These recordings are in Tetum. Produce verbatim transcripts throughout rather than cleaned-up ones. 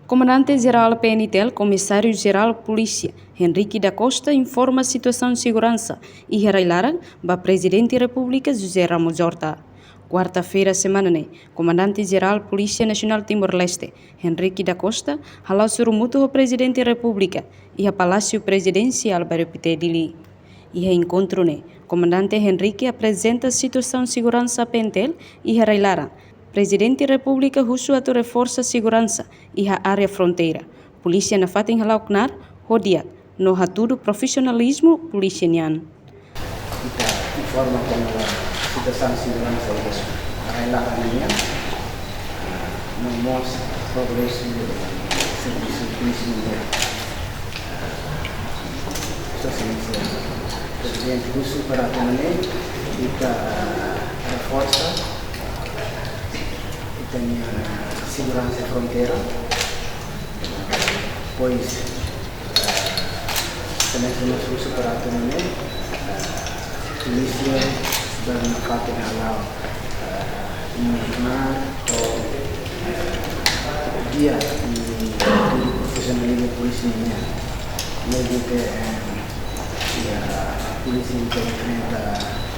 Komandante Jerál P N T L, Komisáriu Jerál Polísia, Henrique da Costa, informa situasaun seguransa iha rai-laran ba Prezidente Repúblika José Ramos Horta. Kuarta-feira semana ne'e, Komandante Jerál Polísia Nasionál Timor-Leste, Henrique da Costa, hala'o sorumutu ho Prezidente Repúblika iha Palásiu Prezidensiál Bairru Pité, Dili. Iha enkontru ne'e, Komandante Henrique aprezenta situasaun seguransa P N T L iha rai-laran. Prezidente Repúblika husu atu reforsa seguransa iha área fronteira. Polísia nafatin hala'o knaar ho di'ak no hatudu profisionalizmu polísia nian. Ita informa kona-ba situasaun seguransa iha rai-laran nian, no mós progresu servisu polísia nian. Sua Exelénsia Prezidente husu para atu nune'e ita reforsa ita-nia seguransa fronteira, pois, eh, Exelénsia mós husu para atu nune'e, eh, polísia bele nafatin hala'o, eh, iha knaar ho, eh, di'ak, i tudu profisionalizmu polísia nian. Maibé, eh, iha polísia ita enfrenta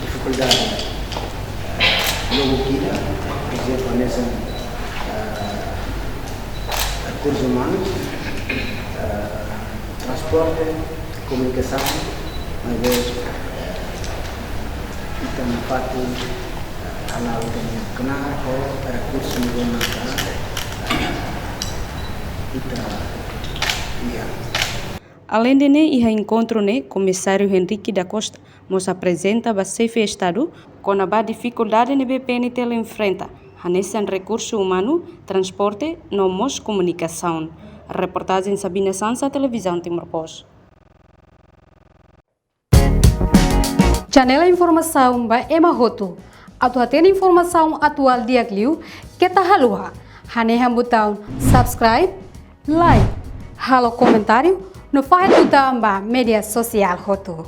difikuldade, eh, logu ida, por ezemplu, hanesan, eh, rekursus umanus, eh, transporte, komunikasaun, maibé, eh, ita nafatin, eh, hala'o ita-nia knaar ho rekursu ne'ebé maka, eh, ita iha. Aleinde ne'e, iha enkontru ne'e, Komisáriu Henrique da Costa mós aprezenta ba Xefe Estadu kona-ba difikuldade ne'ebé P N T L enfrenta, hanesan rekursu umanu, transporte, no mós komunikasaun. Reportajen Sabina Sansa, Televizaun Timor Post. Janela informasaun ba ema hotu. Atu hatene informasaun atuál di'ak liu, keta haluha hanehan butaun subscribe, like, halo komentáriu, no fahe tutan ba média sosiál hotu.